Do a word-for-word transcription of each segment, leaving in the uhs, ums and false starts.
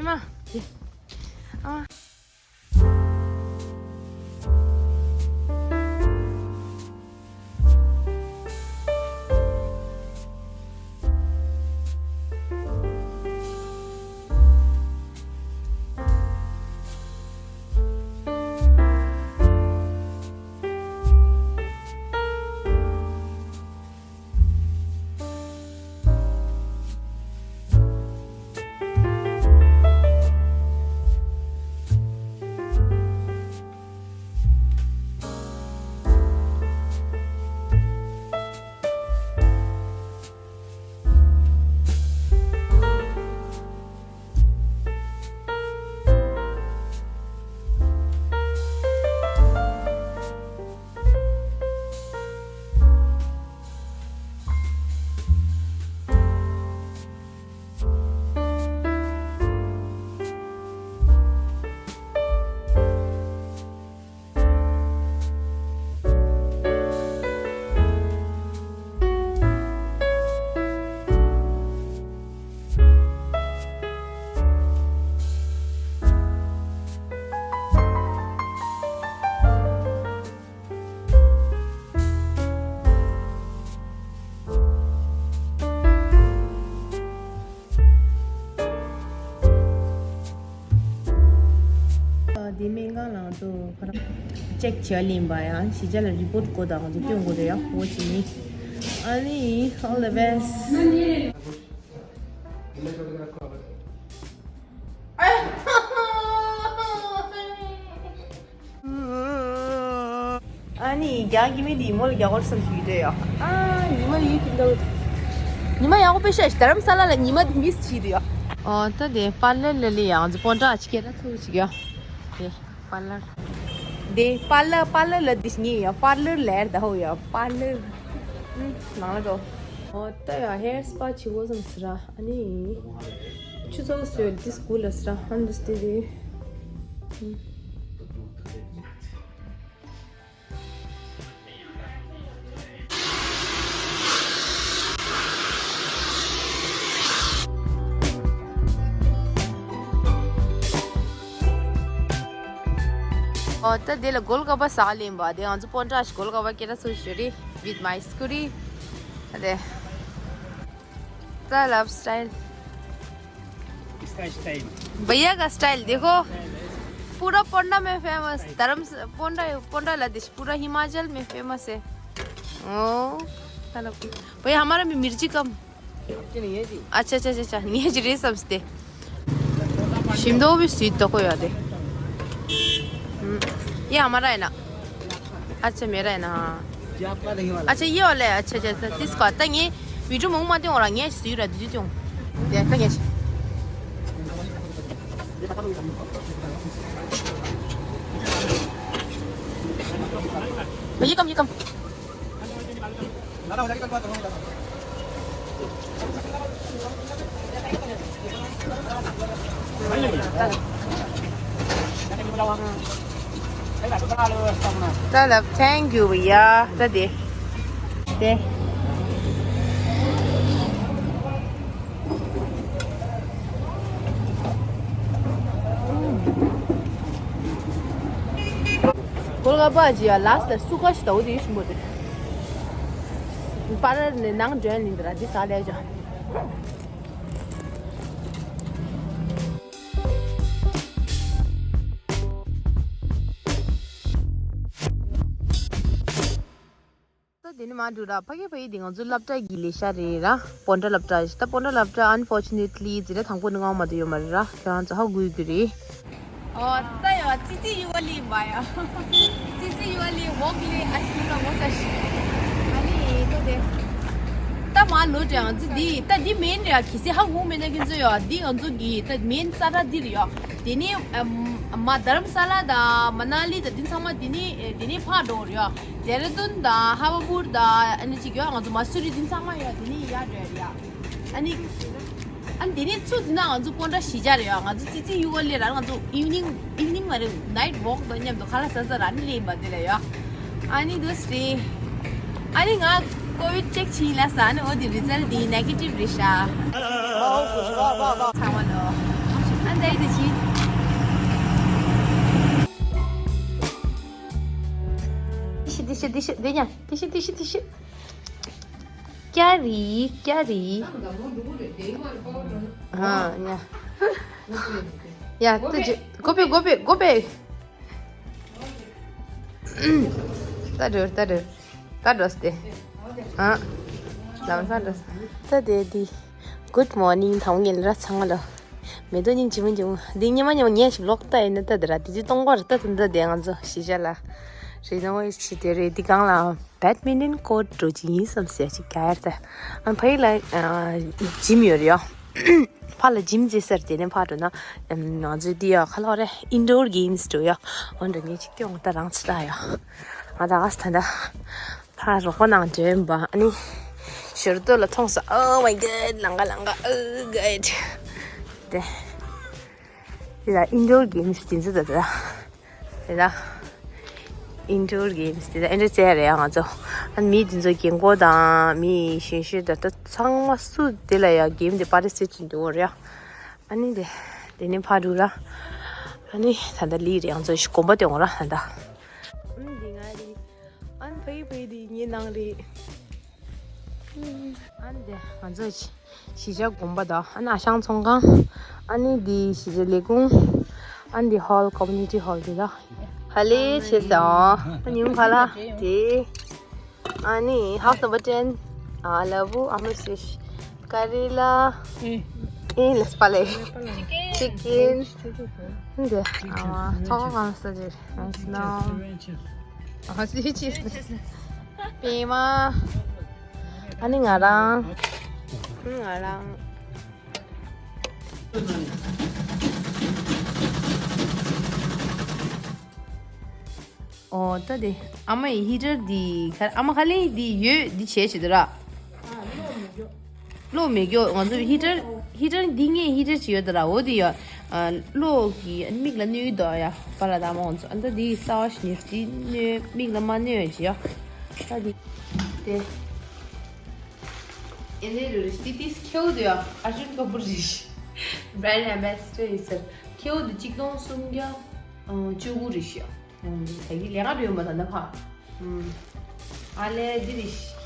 ཨ། དེ། ཨ། དེ་སྨན་ཁང་ལ་ང་ཚོ་ཁ་ར་ཅེག་བྱེད་ལིན་པ་ཡང་གཞིས་ཆགས་ལ་རི་པོར་ཊི་དགོས་དང་ང་ཚོ་སྟོན་དགོས་རེད་ཡ། འོ་ཅི་ནི། ཨ་ནི། All the best. ཨ་ནི་རྒྱག་གི་མི་འདི་མོ་ལ་རྒྱག་གོ་བསམ་ཞིག་འདོད་ཡ། ཨ་ཉི་མ་ཡིད་ཀྱི་འདུག་ཉི་མ་ཡག་པོ་དཔེ་ཤ་རྡ་རམ་ས་ལ་ལ་ཉི་མ་འདི་མིས་བྱེད་འདོད་ཡ། ཨོ་ད་དེ་པར་ལར་ལ་ལི་ཡ། ང་ཚོ་སྤོན་ཊ་ཨ་ཅི་སྐད་ད་ཚུགས་ཅིག་ཡ། དེ་པར་ལར། དེ་པར་ལར་པར་ལར་ལ་འདི་ཉི་ཡ་པར་ལར་ལར་ད་ཧོ་ཡ་པར་ལར། ཨུ་ནང་ལ་འགྲོ། ཨོ་ད་ཡ་ཧེར་སི་པ་བྱེད་གོ་བསམ་ཟེར་ར། ཨ་ནི། ཆུ་ཚོད་སུ་ཡོད་དིས་གུ་ལ་སི་ར་ཧན་དིས་ཏི་རི། ཨོ་ད་དེ་ལ་གོལ་ག་པ་ཟ་ལེན་པ་དེ་ང་ཚོ་སྤོན་ཊ་ཞིག་གོལ་ག་པ་སྐད་ད་ཚུར་ཞུ་རི། With my scooty. དེ། ད་ལབ་སི་ཊལ། इसका स्टाइल। भैया का स्टाइल देखो। पूरा पोंडा में फेमस। धर्म पोंडा, पोंडा ला डिश पूरा हिमाचल में फेमस है। ओ, चलो। भैया, हमारा भी मिर्ची कम। मिर्ची नहीं है जी। अच्छा, अच्छा, अच्छा, अच्छा। नहीं है जी, रे सब से। शिमदो भी स्वीट तो कोई आते। हम्म, ये हमारा है ना। अच्छा, मेरा है ना, हाँ। ये आपका नहीं वाला। अच्छा, ये वाला है। अच्छा, अच्छा, अच्छा, इसको आता है ये। वीडियो में मत हो रहा है, ये सीरा दीदी तुम। देखा ये। ये कम, ये कम। चलो, thank you भैया। त दे। दे। གོལ་ག་པ་ཇི་ཡ་ལཱསི་ལ་སུ་ཁ་ཤི་ཏའུ་དེ་ཤི་མོ་དེ། པར་ནི་ནང་འདྲེན་ལིན་དེ་ར་དེ་ས་ལེ་ཇ། ད་དེ་ནི་མ་འགྲོ་ར་ཕ་གི་ཕ་གི་དེ་ང་ཚོ་སློབ་གྲྭ་གི་ལས་ཤ་རེད་ར། སྤོན་ཊ་སློབ་གྲྭ་ཞིག་ད་སྤོན་ཊ་སློབ་གྲྭ་ཨན་ཕོར་ཅུ་ནེ་ཊི་ལི་ཟེར་ན་དང་པོ་ནི་ངོ་མ་དུ་ཡོད་མ་རེད་ར། ཁྱོད་རང་ཚོ་ཧ་གོ་གི་རེད། ཨོ་ད་ཡོད་ཙི་ཙི་ཡུ་བ་ལི་མ་ཡ། ཙི་ཙི་ཡུ་བ་ལི་ཝོག་ལི་ཨ་ཤི་ལ་ངོ་ས་ཤི། ཨ་ནི་ད་དེ། ད་མ་ལོ་དྲ་ང་ཚོ་འདི་ད་འདི་མེན་རེད་ཡ། གི་སི་ཧ་གོ་མེད་ན་ཁྱོད་ཚོ་ཡོད་འདི་ང་ཚོ་གི་ད་མེན་ས་ར་འདི་རེད་ཡ། དེ་ནི་མ་དྷ་རམ་ས་ལ་དང་མ་ན་ལི་དང་འདི་ཚང་མ་དེ་ནི་དེ་ནི་ཕར་འགྲོ་རེད་ཡ། ཌེ་ར་ཌུན་དང་ཧ་བ་པུར་དང་ཨ་ནི་ཅིག་ཡོད། ང་ཚོ་མ་སུ་རི་འདི་ཚང་མ་ཡོད། དེ་ནི་ཡར་འགྲོ་ཡ་རེད་ཡ། ཨ་ནི། ཨ་ནི་དེ་ནི་ཚུར་འཛིན་ན་ང་ཚོ་སྤོན་ཊ་གཞིས་ཆགས་རེད་ཡ། ང་ཚོ་ཙི་ཙི་ཡུ་གོ་ལེ་ར་ང་ཚོ་ཨིབ་ནིང་ཨིབ་ནིང་མ་རེད་ནའིཊ་ཝོག་དང་མཉམ་དུ་ཁ་ལག་ཟ་ཟ་ར་ནི་ལེན་པ་དེ་ལ་ཡ། ཨ་ནི་དུ་སི་རེད། ཨ་ནི་ང་ཀོ་བིཌ་ཅེག་བྱིན་ལ་ས་ནི་འོ་དེ་རི་ཛལ་དེ་ནེ་གེ་ཊིབ་རེད་ཤག་ཚང་མ་ལོ། ཨ་འདའི་དེ་ཅི། དེ་ཤི་དེ་ཤི་དེ་ཤི་དེ་ཉ་དེ་ཤི་དེ་ཤི་དེ་ཤི། ཀྱ་རི་ཀྱ་རི། ཨ་ཉ། ཡ་ཏུ་ཅི་གོ་པེ་གོ་པེ་གོ་པེ། ད་འགྲོ་ད་འགྲོ་ད་འགྲོ་སྟེ། ཨ། ལམ་སང་འགྲོ། ད་དེ་དེ། Good morning ཐང་ངེ་ལ་ཚང་ལ། མེ་ཏོག་སྙིང་རྗེ་མོ་འཇོམས། འདི་ཉི་མ་ཉི་མ་ངས་ཞིག་ལོག་ལྟ་ཡིན་ན་ད་དེ་ར་དེ་ཅི་གཏོང་གོ་ར་ད་དེ་འདི་དེ་ང་ཚོ་གཞིས་ཆགས་ལ། རི་ནོ་ཝེ་ཊི་བྱས་ཏེ་རེད། འདི་སྒང་ལ་badminton court འགྲོ་གི་ཡིན་བསམ་ཟེར་ཅིག་ག་ཡར་ད། ཨ་ཕ་ཡི་ལ་ཇིམ་ཡོད་རེད་ཡ། ཕ་ལ་ཇིམ་རྩེ་སར་དེ་ནས་ཕ་འགྲོ་ན། ང་ཚོའི་འདི་ཡ་ཁ་ལོ་རེ་indoor games འགྲོ་ཡ། འོན་ཏེ་ངས་ཅིག་སྐྱོང་ད་རང་ཚི་ད་ཡ། ང་ད་ག་སི་ད་ད། ཕ་རོགས་པ་ནང་འདྲེན་པ་ཨ་ནི། ཞོར་དུ་ལ་མཐོང་ས། Oh my god ལང་ག་ལང་ག oh god དེ། དེ་ལ་indoor games དེ་ཚོ་ད་ད། དེ་ལ། indoor games དེ་ལ་ཨེ་འདྲ་བྱས་རེད་ཡ་ང་ཚོ། ཨ་ནི་མི་དེ་ཚོ་རྒན་གོག་དང་མི་གཞོན་གཞོན་ད་ད་ཚང་མ་སུ་དེ་ལ་ཡ་game དེ་participate བྱེད་འདུག་རེད་ཡ། ཨ་ནི་དེ་དེ་ནས་ཕ་འགྲོ་ར། ཨ་ནི་ད་ད་ལི་རེད་ང་ཚོ་ཞིག་གོམ་པ་སྟོན་ར་ད་ད། ཨ་ནི་དེ་ང་རེད། ཨན་ཕའི་ཕའི་དེ་ངའི་ནང་རེད། ཨན་དེ་ང་ཚོ་གཞིས་ཆགས་དགོན་པ་དང་ཨན་ཨ་ཞང་ཚོང་ཁང་། ཨ་ནི་དེ་གཞིས་ཆགས་ལས་ཁུངས། ཨན་དེ་hall community hall དེ་དང་། ཧ་ལས་བྱས་སོང་། ཉིན་ཁ་ལ་དེ། ཨ་ནི་house number ten ཨ་ལ་བུ་ཨ་མ་སི་ཀ་རི་ལ་ཨེ་ལ་སྤ་ལེ་chicken འདི་ཨ་ཚོང་ཁང་ས་ཅིག་ཨ་སྣང་ཨ་སི་ཅི་པེ་མ། ཨ་ནི་ང་རང་ང་རང་། ཨོ་ད་དེ་ཨ་མ་ཡི་heater འདི་ཁ་ཨ་མ་ཁ་ལེན་འདི་ཡོད་འདི་བྱས་བྱེད་དུ་ར། གློག་མེད་རྒྱུ་ང་ཚོ་heater heater འདི་ངས་heater ཅིག་ཡོད་དུ་ར། འོ་དེ་ཡ་གློག་གི་མིག་ལ་གནོད་དོ་ཡ་པ་ལ་ད་མ་འོང་ཚོ། ཨ་ད་འདི་གསར་བ་ཞིག་ཉོས་འདི་གནོད་མིག་ལ་མ་གནོད་ཅི་ཡ། ད་འདི་དེ་ཨེ་ནས་རུ་རི་ཏི་ཏིས་ཁེའུ་དུ་ཡ་ཨར་ཇུན་ཀ་པུར་རི་brand ambassador ཡིན་ཟེར། ཁེའུ་དུ་གཅིག་སྟོང་སུམ་བརྒྱ་བཅུ་དགུ་རི་ཤི་ཡ། ད་གི་ལས་ཀ་འགྲོ་ཡོད་མ་ད་ན་ཕ། ཨ་ལེ་འདི་རི་ཤི།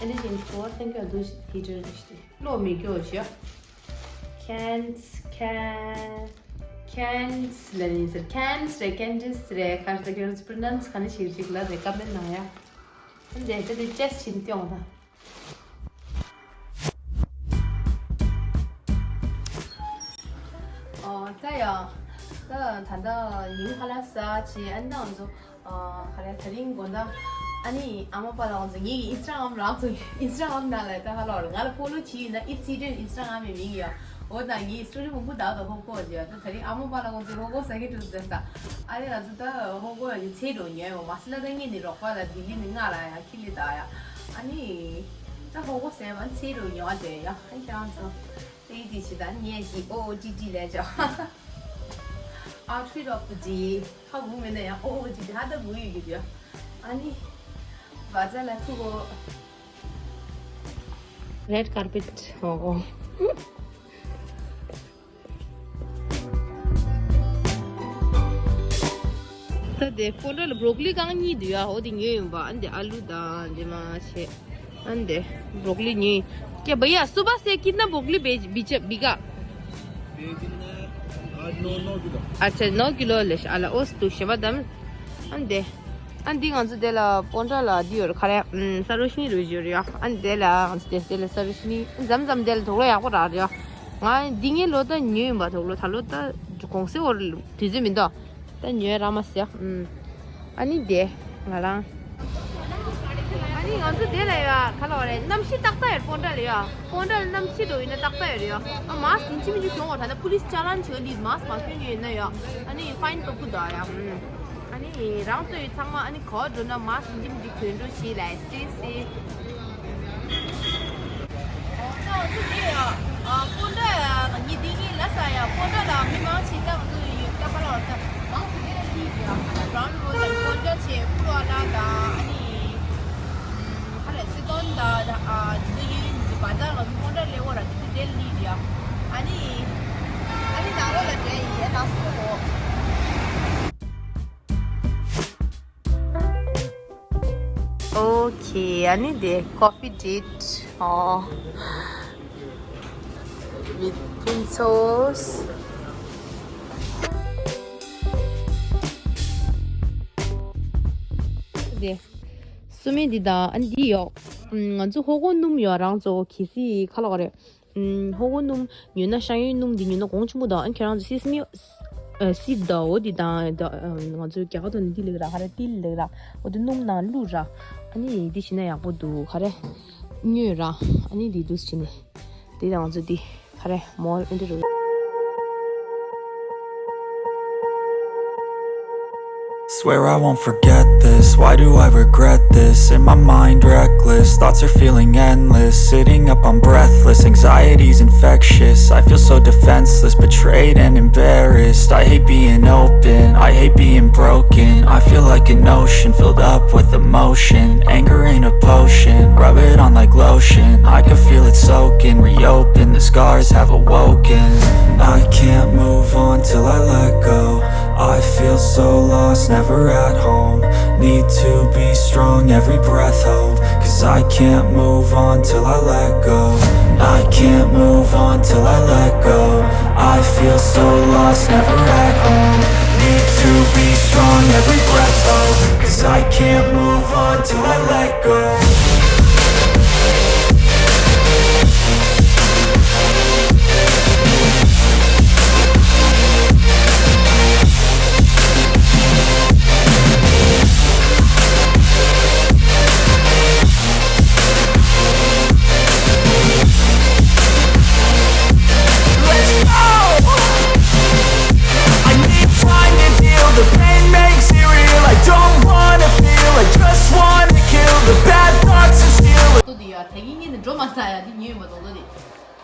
Anything for thank you ཨ་དུ་ཤི་ཧི་ཏྲ་རི་ཤི། གློག་མེད་སྐྱོ་ཤི་ཡ། Cans can cans ལ་ནི་ཟེར། Cans རེད། Candies རེད། ཁ་ཤས་ཀྱི་pronounce ག་ནས་ཤིག་ཤིག་ལ་རེད། ཀ་མེན་ནང་ཡ། འདི་ད་དེ་chest ཕྱིན་ཏེ་ཡོང་ད། ཨོ་ད་ཡ། ད་ད་ད་ཉིན་ཧ་ལ་ས་ཆེ་ཨན་དང་ཚོ། ཨ་ག་རེ་ད་རིང་དགོང་དག་ཨ་ནི་ཨ་མ་པ་ལགས་ཚོ་ངེད་ཀྱི་Instagram རང་ཚོ་Instagram ནང་ལ་ད་ཧ་ལོ་ང་ལ་follow བྱས་ཡིན་ན་ཨི་ཚི་ཏྲེ་Instagram ཡི་མིང་ཡོད། འོ་ད་ངའི་story མང་པོ་ད་ད་ཧོ་གོ་ཡོད། ད་ད་རིང་ཨ་མ་པ་ལགས་ཚོ་ཧོ་གོ་ས་གི་ཏུ་ད་ས། ཨ་ནི་ང་ཚོ་ད་ཧོ་གོ་ཡ་ཡི་ཚེ་འགྲོ་ཉོས་ཡོད་མ་སི་ལ། ད་ངེད་ནི་རོགས་པ་ལ་ལྡི་ལི་ནི་ང་ལ་ཡ་ཁི་ལི་ད་ཡ། ཨ་ནི་ད་ཧོ་གོ་ས་ཡ་མ་ཚེ་འགྲོ་ཉོ་ཨ་དེ་ཡ། ཨ་ཁྱེད་རང་ཚོ་དེ་དེ་ཆི་ད་ངས་ཀྱི་ཨོ་ཨོ་ཏི་ཏི་ལས་ཅོ། Outfit of the day ཧ་གོ་མེད་ན་ཡང་ཨོ་ཨོ་ཅི་དེ་ཧ་ད་གོ་ཡོད་ཀྱི་ཡ། ཨ་ནི་བ་ཛ་ལ་ཐུག་གོ། Red carpet ཧོ་གོ། ད་དེ་སྤོན་ཊ་ལ་broccoli རྐང་གཉིས་འདུག་ཡ། འོ་དེ་ཉོས་ཡོང་པ། ཨ་ནི་དེ་ཨ་ལུ་དང་དེ་མ་བྱས། ཨ་ནི་དེ་broccoli ཉོས། क्या भैया सुबह से कितना broccली बेच बिका? अच्छा नौ किलो ले। अला ओस तू शबा दम। ཨ་ནི་དེ། ཨ་ནི་འདི་ང་ཚོ་དེ་ལ་སྤོན་ཊ་ལ་འདི་ཡོད་རེད། ཁ་རེ་ཨམ་ས་རོ་ཤི་ནི་རུ་ཡོད་རེད་ཡ། ཨ་ནི་དེ་ལ་ང་ཚོ་དེ་དེ་ལ་ས་རོ་ཤི་ནི་འཛམ་འཛམ་དེ་ལ་དུག་ལོག་ཡག་པོ་རག་རེད་ཡ། ང་འདི་ངའི་ལོ་ད་ཉོས་ཡིན་པ། དུག་ལོག་ད་ལོ་ད་གོང་སེ་འོར་དུས་ཚོད་མི་འདུག་ད་ཉོས་རག་མ་སོང་ཡ། ཨམ། ཨ་ནི་དེ་ང་རང་། ཨ་ནི་ང་ཚོ་དེ་ལ་ཡ་ག་ལ་བ་རེད། གནམ་གཤིས་ཏག་ཏག་ཡོད། སྤོན་ཊ་ལ་ཡ། སྤོན་ཊ་ལ་གནམ་གཤིས་འགྲོ་ཡིན་ན་ཏག་ཏག་ཡོད་རེད་ཡ། ཨ་མ་སིན་ཅི་མི་ཅི་གྱོང་བ་ད་ན་police ཅ་ལན་བྱོས་འདི་མ་སི་མ་གྱོན་ཡོད་ན་ཡ། ཨ་ནི་fine ཏོག་པུ་ད་ཡ། ཨ་ནི་རང་ཚོ་ཡི་ཚང་མ་ཨ་ནི་ག་བ་འགྲོ་ན་མ་སིན་ཅི་མི་ཅི་གྱོན་འགྲོ་བྱེད་ལ་སི་སི། ཨོ་ད་ང་ཚོ་དེ་ཡ། ཨ་སྤོན་ཊ་ཡ་ངའི་དེ་ངའི་ལ་ས་ཡ་སྤོན་ཊ་ལ་མི་མང་ཆེ་ད་ང་ཚོ་ཡོད་ཀྱ་པ་ལ་ད་མང་ཚོ་དེ་ལ་ཤི་ཡ། ཨ་ད་brown roll ལ་སྤོན་ཊ་ཆེ་ཕུར་བ་ལ་ད་ཨ་ནི་ཧ་ལས་སི་ཏོན་ད་ད་ཨ་དེ་ཚོ་ཡོད་ཡིན་ཟི་བ་ཛར་ལ་སྤོན་ཊ་ལེ་བོ་ར་དེ་ཚོ་དེ་ལ་ལི་ཡ། ཨ་ནི་ཨ་ནི་ད་ Okay, ཨ་ནི་དེ་coffee date. ཨོ། with pencils. དེ་སུ་མེད་འདི་དང་ཨ་ནི་འདི་ཡོད། ང་ཚོ་ཧོ་གོ་སྣུམ་ཡོད་རང་ཚོ་གི་སི་ཁ་ལོག་རེད། ཧོ་གོ་སྣུམ་ཉོས་ན་ཤ་ཡོན་སྣུམ་འདི་ཉོས་ན་གོང་ཆེན་པོ་དང་ཨ་ཁྱེད་རང་ཚོ་སི་སི་མི་སི་དང་འོ་འདི་དང་ང་ཚོ་རྒྱ་གར་ཐོག་ནས་འདི་ལེགས་ར་ཧ་ར་ཏིལ་ལེགས་ར་འོ་འདི་སྣུམ་ནང་བླུགས་ར་ཨ་ནི་འདི་བྱིན་ན་ཡག་པོ་འདུག་ཧ་ར་ཉོས་ར་ཨ་ནི་འདི་འདུག་བྱིན་ནས་འདི་དང་ང་ཚོ་འདི་ཧ་ར་མོལ་ཨེ་འདྲ་རུ། Swear I won't forget this. Why do I regret this? In my mind, reckless. Thoughts are feeling endless. Sitting up, I'm breathless. Anxiety's infectious. I feel so defenseless, betrayed and embarrassed. I hate being open. I hate being broken. I feel like an ocean filled up with emotion. Anger ain't a potion. Rub it on like lotion. I can feel it soaking. Reopen. The scars have awoken. I can't move on till I let go. I feel so lost, never at home. Need to be strong, every breath hold. Cause I can't move on till I let go. I can't move on till I let go. I feel so lost, never at home. Need to be strong, every breath hold. Cause I can't move on till I let go. Let's go! I need time to deal. The pain makes it real. I don't wanna feel. I just wanna kill. The bad thoughts and steal. ཏོ་དེ་ཡ་ད་ཡིན་ཉིན་འགྲོ་མ་ས་ཡ་དེ་ཉོས་མ་གཏོགས་ཏོ་དེ།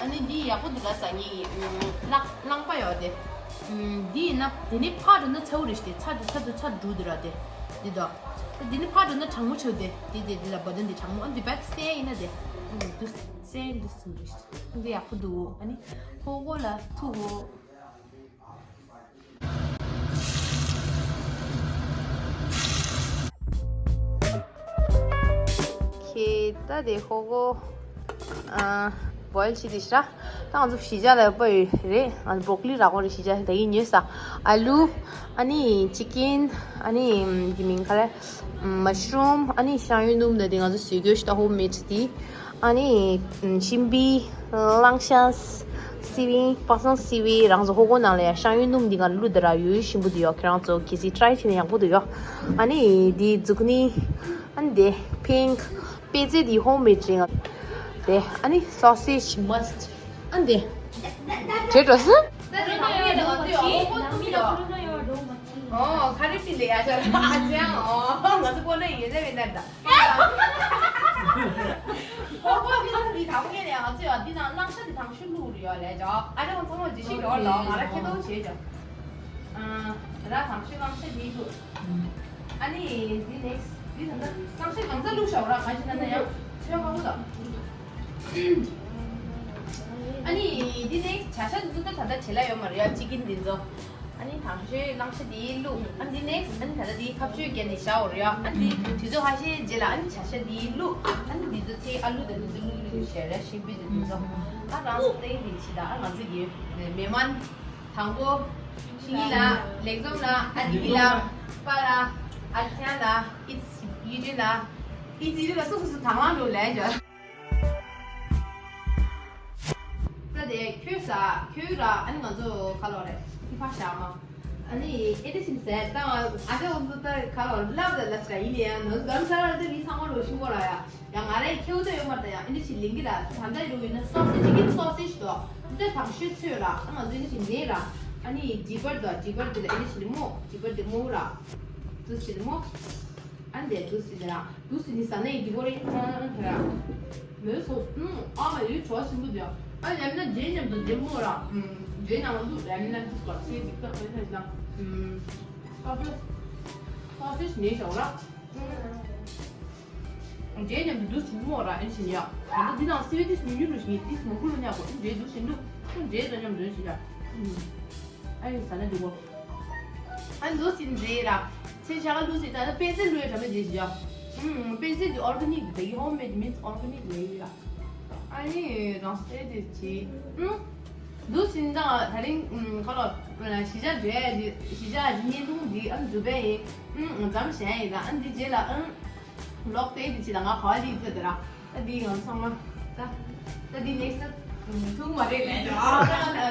ཨ་ནི་འདི་ཡག་པོ་འདུག་ལ་ཟ་ངེས་ཀྱི་རླངས་རླངས་པ་ཡོད་དེ། འདི་ཡིན་ན་དེ་ནི་ཕར་འགྲོ་ན་ཚ་བོ་རེད་ཤི་དེ་ཚ་འགྲོ་ཚ་འགྲོ་ཚ་འགྲོ་དེ་ར་དེ། འདི་དོ། དེ་ནི་ཕར་འགྲོ་ན་གྲང་མོ་ཆེ་བོ་དེ་དེ་དེ་དེ་ལ་བ་དན་དེ་གྲང་མོ་ཨ་འདི་བད་སེ་ཡིན་ན་དེ། འདི་སེ་འདི་སུ་རེད་ཤི་འདི་ཡག་པོ་འདུག་ཨ་ནི་ཧོ་གོ་ལ་ཐུག་གོ། ཁྱེད་ད་དེ་ཧོ་གོ་ཨ་བོའིལ་བྱས་དེ་ཤ་ད་ང་ཚོ་ཞི་ཅ་ལ་པ་ཡོད་རེད། ང་ཚོ་བོག་ལི་རག་གོ་རེད། ཞི་ཅ་ད་ཡིན་ཉོས་ས་ཨ་ལུ་ཨ་ནི་ཅི་ཀིན་ཨ་ནི་དེ་མིང་ག་རེ་མ་ཤི་རུམ་ཨ་ནི་ཤ་ཡོན་སྣུམ་ད་དེ་ང་ཚོ་བཟོས་གོ་ཤི་ད་ཧོམ་མེད་དེ། ཨ་ནི་ཤིང་བི། གླང་ཤ། སི་ཝིང་། པ་སངས་སི་ཝིང་། རང་ཚོ་ཧོ་གོ་ནང་ལ་ཡང་ཤ་ཡོན་སྣུམ་འདི་ག་བླུགས་དེ་ར་ཡོད་ཞིམ་པོ་འདུག་ཡོ། ཁྱེད་རང་ཚོ་གལ་སྲིད་ཊ་རའི་བྱས་ན་ཡག་པོ་འདུག་ཡོ། ཨ་ནི་འདི་ཛུ་ཀི་ནི། ཨ་ནི་དེ་པིང་ཀི། པད་ཚལ་འདི་ཧོམ་མེད་ཅིང་། དེ་ཨ་ནི་སོ་སེ་ཇི་མ་སི་ཊི། ཨ་ནི་དེ། བྱེད་འགྲོ་སོང་། ཨོ། ཁ་རི་པི་ལེ་ཡ་ཅར་ཨ་ཅང་། ཨོ། ང་ཚོ་ཀོ་ནེ་ཡོད་ཟེར་བའི་ནར་ད། ཧོ་ཧོ་འདི་ནང་འདི་དང་ངས་ནས་ང་ཚོས་འདི་ནང་གླང་ཤ་འདི་དང་ཤུ་བླུགས་རེད་ཡོད་ལས་ཅོག་ཨ་ཅང་ཚང་མ་ཇི་ཤིག་ཡོད་ལོ། ང་ར་ཁྱེད་ཏོ་བྱེད་ཅོག་ཨ་ར་དང་ཤུ་གླང་ཤ་འདི་བླུགས། ཨ་ནི་འདི་ནེག་སི་འདི་ད་ལྟ་གླང་ཤ་གང་ཚ་བླུགས་ཤོག་ར་གང་ཞིག་ན་ན་ཡང་ཚོད་ཁ་བོ་དང་། ཨ་ནི་འདི་ནེག་སི་བྱ་ཤ་འདི་ཚོ་ད་ད་ལྟ་བྱེད་ལ་ཡོད་མ་རེད་ཡ། ཅི་ཀིན་འདི་ཚོ། ཨ་ནི་དང་ཤོས་གླང་ཤ་འདི་བླུགས། ཨ་ནི་འདི་ནེག་སི་ཨ་ནི་ད་ལྟ་འདི་ཁ་ཕྱོགས་བརྒྱབ་ནས་བཞག་འོ་རེད་ཡ། ཨ་ནི་འདི་དུས་ཚོད་ཁ་ཤས་རྗེས་ལ་ཨ་ནི་བྱ་ཤ་འདི་བླུགས། ཨ་ནི་འདི་ཚོ་ཚེ་ཨ་ལུ་དང་འདི་ཚོ་བླུགས་བླུགས་བྱས་རེད། ཤིང་བི་དང་འདི་ཚོ། ཨ་རང་ཚོ་ཏེ་འདི་ཕྱི་ད་ཨ་ང་ཚོ་གི་མེ་མན་དང་པོ་ཤིང་ལ་ལེགས་འཛོམས་ལ་ཨ་དི་གི་ལ་པ་ལ་ཨ་ཚང་ལ་ཨིད་ཡུ་ཅིན་ལ་ཨིད་ཡུ་ཅིན་ལ་སོ་སོ་སོ་དང་བླངས་འགྲོ་ལས་བྱ། ད་དེ་ཁྱོད་ས་ཁྱོད་ར་ཨ་ནི་ང་ཚོ་ཁ་ལོ་རེད་ཏི་ཕ་ཤ་མ། ཨ་ནི་ཨེ་འདྲ་ཞིག་ཟས་ད་ང་ཨ་ཅག་འུ་ཚོ་ད་ཁ་ལོ་ལབ་ད་ལབ་ས་ཡིན་ནི་ཡང་ནོར་ཟམ་ས་ར་ད་མི་ཚང་མ་རོ་ཤིང་གོ་ར་ཡ། ཡང་ང་རའི་ཁྱེའུ་ད་ཡོད་མ་རེད་ད་ཡང་ཨེ་འདྲ་ཞིག་ལིང་གི་ར་ད་ད་ཡོད་ཡིན་ན་སོ་སི་ཅི་ཀིན་སོ་སི་ཅི་དོ། འདི་དང་ཤོས་ཚོས་ར་ཨ་ང་ཚོ་ཨེ་འདྲ་ཞིག་ནས་ར། ཨ་ནི་ཇི་པར་དོ་ཇི་པར་དེ་ལ་ཨེ་འདྲ་ཞིག་ལི་མོ་ཇི་པར་དེ་མོ་ར། ཙུ་ཞིག་ལི་མོ། ཨ་འདས་དུ་སི་ལ་དུ་སི་ནི་ས་ནས་གི་བོ་རེ་ཨ་ཨ་ཁ་ར། མོས་སོ་ཨུམ་ཨ་མ་ཡུལ་གྲོགས་ཆེན་པོ་དེ་ཨ་ལེམ་ན་རྗེས་མཉམ་དུ་རྗེས་མོ་ར་ཨུམ་རྗེས་ནང་ལ་འདུག་ལེམ་ན་དུ་སྐོར་ཚེ་འདི་ཀ་ཨ་ཁ་ལ་ཨུམ་ཨ་བུ་ཨ་ཕེ་ནས་ཞོག་ར་ཨུམ་རྗེས་མཉམ་དུ་དུ་སི་མོ་ར་ཨན་ཞིན་ཡ་ད་འདི་ནང་སི་བི་དུ་སི་མི་ཡུལ་རུ་ཞིག་དུ་སི་མོ་ཀུ་ལ་ཉག་གོ་རྗེས་དུ་སི་འདུག་རྗེས་དུ་མཉམ་དུ་ཞིག་ཡ་ཨ་ཡིན་ས་ན་འདི་གོ། ཨ་ལུ་སི་མཛེས་ར། ཚེ་ཞག་ལུ་སི་ད་ནི་པེ་ཙེ་ལུའི་དྲ་མེད་རྗེས་ཞིག་ཡ། ཨུམ། དཔེ་མཛོད་ཀྱི་ཨོར་ག་ནིག་དེ་ཡི་ཧོམ་མེད་མིན་ཨོར་ག་ནིག་ལས་ཡོད་ལ། ཨ་ནི་རང་སྲེག་དེ་བྱས། ཨུམ། འདུག་ཕྱིན་ཙང་ད་རིང་ཨུམ་ཁ་ལོ་གཞིས་ཆགས་འགྲོ་ཡ་གཞིས་ཆགས་ཀྱི་བརྙན་ཐུང་འདི་ཨམ་འཛུགས་པས་ཡིན། ཨུམ། མཚམས་བཞག་ཡིན་ད། ཨ་འདི་རྗེས་ལ་ཨུམ་ལོག་སྟེ་འདི་བྱེད་ད། ང་ག་བ་ལི་ཚོད་དེ་ར། ད་འདི་ང་ཚང་མ་ད་ད་འདི་next་ཐུག་མ་རེད་ལས་ད།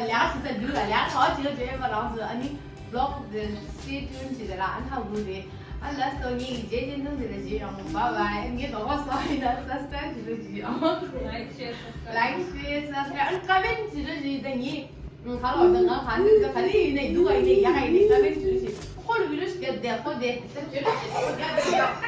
ལས་ཀ་བྱེད་ས་འདུག་ལ། ལས་ཀ་ག་བ་བྱེད་ལ་བྱེད་པ་རང་ཚོ་ཨ་ནི་vlog་དེ་stay tuned་བྱེད་དེ་ར། ཨ་ན་དགོས་རེད། ཨ་ལ་སོ་ངའི་རྗེས་ཅན་དུ་འདི་ལ་བྱེད་ཡོང་། bye bye། ངའི་རྡོག་པ་སོ་ཡིན་ན་subscribe་བྱེད་རོགས་བྱེད་ཡོང་། like share subscribe། like share subscribe། ཨ་comment་བྱེད་རོགས་བྱེད། ད་ངའི་ཁ་ལོ་ད་ང་ག་འདི་ག་ལི་ཡིན་ནའི་འདུག་ག་ཡིན་ནའི་ཡག་ག་ཡིན་ནའི་comment་བྱེད་རོགས་བྱེད། ཁོ་ལ་video་ཞིག་བརྒྱབ་བསྡད། ཁོ་དེ་ད་བྱེད་རོགས་བྱེད། ཁོ་བརྒྱབ་བསྡད།